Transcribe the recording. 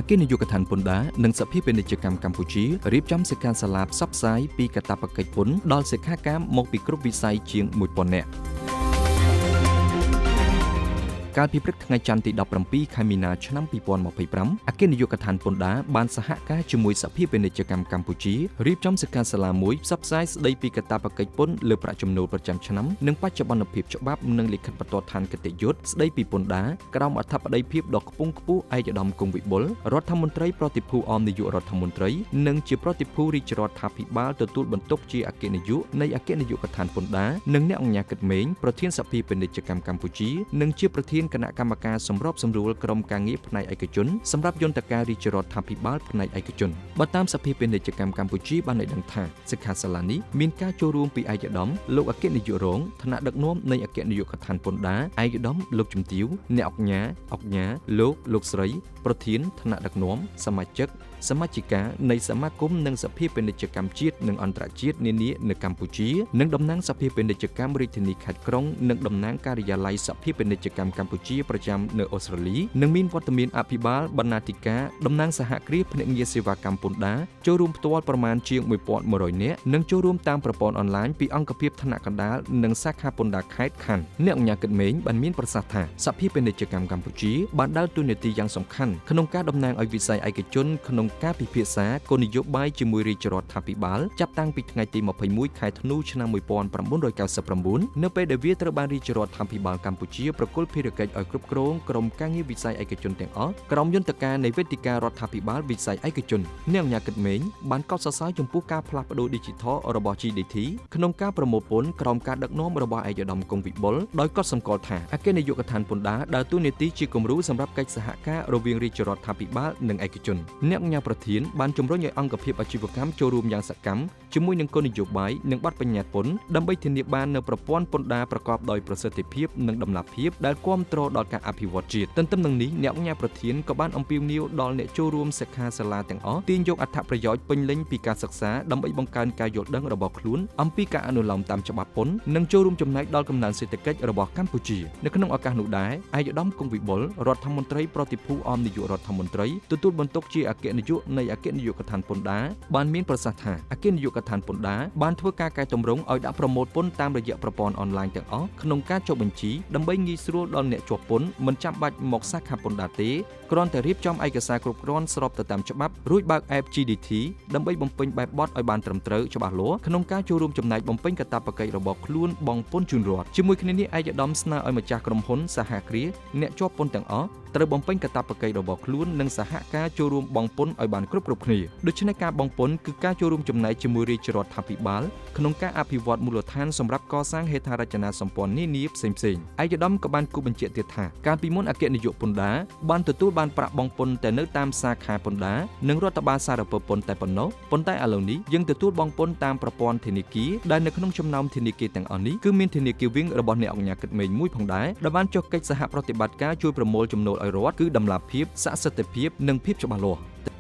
គ្គនាយកដ្ឋានពន្ធដារនិងសភាពាណិជ្ជកម្មកម្ពុជារៀបចំសិក្ខាសាលាផ្សព្វផ្សាយពីកាតព្វកិច្ចពន្ធដល់សិក្ខាកាមមកពីគ្រប់វិស័យជាង1000នាក់។ កាលពីព្រឹកថ្ងៃច័ន្ទទី17ខែមីនាឆ្នាំ2025អគ្គនាយកដ្ឋានពន្ធដារបានសហការជាមួយសភាពាណិជ្ជកម្មកម្ពុជារៀបចំសិក្ខាសាលាមួយផ្សព្វផ្សាយស្ដីពីកាតព្វកិច្ចពន្ធលើប្រាក់ចំណូលប្រចាំឆ្នាំនិងបច្ចុប្បន្នភាពច្បាប់និងលិខិតបន្ទាត់ឋានគតិយុត្តស្ដីពីពន្ធដារក្រោមអធិបតីភាពដ៏ខ្ពង់ខ្ពស់ឯកឧត្តមគង់វិបុលរដ្ឋមន្ត្រីប្រតិភូអមនាយករដ្ឋមន្ត្រីនិងជាប្រតិភូរាជរដ្ឋាភិបាលទទួលបន្ទុកជាអគ្គនាយកនៃអគ្គនាយកដ្ឋានពន្ធដារនិងអ្នកអង្គការគិតមេងប្រធានសភាពាណិជ្ជកម្មកម្ពុជានិងជាប្រធានគណៈកម្មការសម្របសម្រួលក្រុមការងារផ្នែកឯកជនសម្រាប់យន្តការរាជរដ្ឋាភិបាលផ្នែកឯកជន។ បើតាមសភាពាណិជ្ជកម្មកម្ពុជាបានឲ្យដឹងថាសិក្ខាសាលានេះមានការចូលរួមពីឯកឧត្តមលោកអគ្គនាយករងថ្នាក់ដឹកនាំនៃអគ្គនាយកដ្ឋានពន្ធដារឯកឧត្តមលោកជំទាវអ្នកអង្គញាអង្គញាលោកលោកស្រីប្រធានថ្នាក់ដឹកនាំសមាជិកសមាជិកានៃសមាគមនិងសភាពាណិជ្ជកម្មជាតិនិងអន្តរជាតិនានានៅកម្ពុជានិងតំណាងសភាពាណិជ្ជកម្មរាជធានីខេត្តក្រុងនិងតំណាងការិយាល័យសភាពាណិជ្ជកម្មកម្ពុជាប្រចាំនៅអូស្ត្រាលីនិងមានវត្តមានអភិបាលបណ្ណាធិការតំណាងសហគ្រាសភ្នាក់ងារសេវាកម្មពន្ធដារចូលរួមផ្ទាល់ប្រមាណជាង1100នាក់និងចូលរួមតាមប្រព័ន្ធអនឡាញពីអង្គភាពថ្នាក់កណ្ដាលនិងសាខាពន្ធដារខេត្តខណ្ឌ។ អ្នកអង្គការគិតមេងបានមានប្រសាសន៍ថាសភាពាណិជ្ជកម្មកម្ពុជាបានដើរតួនាទីយ៉ាងសំខាន់ក្នុងការតំណាងឲ្យវិស័យឯកជនក្នុងការពិភាក្សាគោលនយោបាយជាមួយរាជរដ្ឋាភិបាលចាប់តាំងពីថ្ងៃទី21ខែធ្នូឆ្នាំ1999នៅពេលដែលវាត្រូវបានរាជរដ្ឋាភិបាលកម្ពុជាប្រគល់ភារកិច្ចឲ្យគ្រប់គ្រងក្រុមការងារវិស័យឯកជនទាំងអស់ក្រោមយន្តការនៃវេទិការដ្ឋាភិបាលវិស័យឯកជន។ អ្នកអង្គការគិតមេងបានកោតសរសើរចំពោះការផ្លាស់ប្តូរ Digital របស់ GDT ក្នុងការប្រមូលពន្ធក្រោមការដឹកនាំរបស់ឯកឧត្តមគង់វិបុលដោយកត់សម្គាល់ថាអគ្គនាយកដ្ឋានពន្ធដារដើរតួនាទីជាគំរូសម្រាប់កិច្ចសហការរវាងរាជរដ្ឋាភិបាលនិងឯកជន។ អ្នកអង្គការប្រធានបានជំរុញឲ្យអង្គភាពអាជីវកម្មចូលរួមយ៉ាងសកម្មជាមួយនឹងគោលនយោបាយនិងបទបញ្ញត្តិពន្ធដើម្បីធានាបាននូវប្រព័ន្ធពន្ធដារប្រកបដោយប្រសិទ្ធភាពនិងតម្លាភាពដែលគាំទ្រដល់ការអភិវឌ្ឍជាតិ។ ទន្ទឹមនឹងនេះអ្នកអង្គការប្រធានក៏បានអំពាវនាវដល់អ្នកចូលរួមសិក្ខាសាលាទាំងអស់ទាញយកអត្ថប្រយោជន៍ពេញលេញពីការសិក្សាដើម្បីបង្កើនការយល់ដឹងរបស់ខ្លួនអំពីការអនុលោមតាមច្បាប់ពន្ធនិងចូលរួមចំណែកដល់កំណើនសេដ្ឋកិច្ចរបស់កម្ពុជា។ នៅក្នុងឱកាសនោះដែរឯកឧត្តមគង់វិបុលរដ្ឋមន្ត្រីប្រតិភូអមនាយករដ្ឋមន្ត្រីទទួលបន្ទុកជាអគ្គនាយកនៃអគ្គនាយកដ្ឋានពន្ធដារបានមានប្រសាសន៍ថាអគ្គនាយកដ្ឋានពន្ធដារបានធ្វើការកែតម្រង់ឲ្យដាក់ប្រមូលពន្ធតាមរយៈប្រព័ន្ធអនឡាញទាំងអស់ក្នុងការចុះបញ្ជីដើម្បីងាយស្រួលដល់អ្នកជាប់ពន្ធមិនចាំបាច់មកសាខាពន្ធដារទេគ្រាន់តែរៀបចំឯកសារគ្រប់គ្រាន់ស្របទៅតាមច្បាប់រួចបើក app GDT ដើម្បីបំពេញបែបបទឲ្យបានត្រឹមត្រូវច្បាស់លាស់ក្នុងការចូលរួមចំណែកបំពេញកាតព្វកិច្ចរបស់ខ្លួនបង់ពន្ធជូនរដ្ឋ។ ជាមួយគ្នានេះឯកឧត្តមស្នើឲ្យម្ចាស់ក្រុមហ៊ុនសហគ្រាសអ្នកជាប់ពន្ធទាំងអស់ត្រូវបំពេញកាតព្វកិច្ចរបស់ខ្លួននិងសហការចូលរួមបង់ពន្ធឲ្យបានគ្រប់គ្រប់គ្នាដូច្នេះការបង់ពន្ធគឺការចូលរួមចំណែកជាមួយរាជរដ្ឋាភិបាលក្នុងការអភិវឌ្ឍមូលដ្ឋានសម្រាប់កសាងហេដ្ឋារចនាសម្ព័ន្ធនានាផ្សេងៗ។ ឯកឧត្តមក៏បានគូបញ្ជាក់ទៀតថាកាលពីមុនអគ្គនាយកពន្ធដារបានទទួលបានប្រាក់បង់ពន្ធតែនៅតាមសាខាពន្ធដារនិងរដ្ឋបាលសារពើពន្ធតែប៉ុណ្ណោះប៉ុន្តែឥឡូវនេះយើងទទួលបង់ពន្ធតាមប្រព័ន្ធធនាគារដែលនៅក្នុងចំណោមធនាគារទាំងអស់នេះគឺមានធនាគារវិញរបស់អ្នកអង្គការគិតមេងមួយផងដែរដែលបានចុះកិច្ចសហប្រតិបត្តិការជួយប្រមូលចំណូលឲ្យរដ្ឋគឺតម្លាភាពស័ក្តិសិទ្ធិភាពនិងភាពច្បាស់លាស់។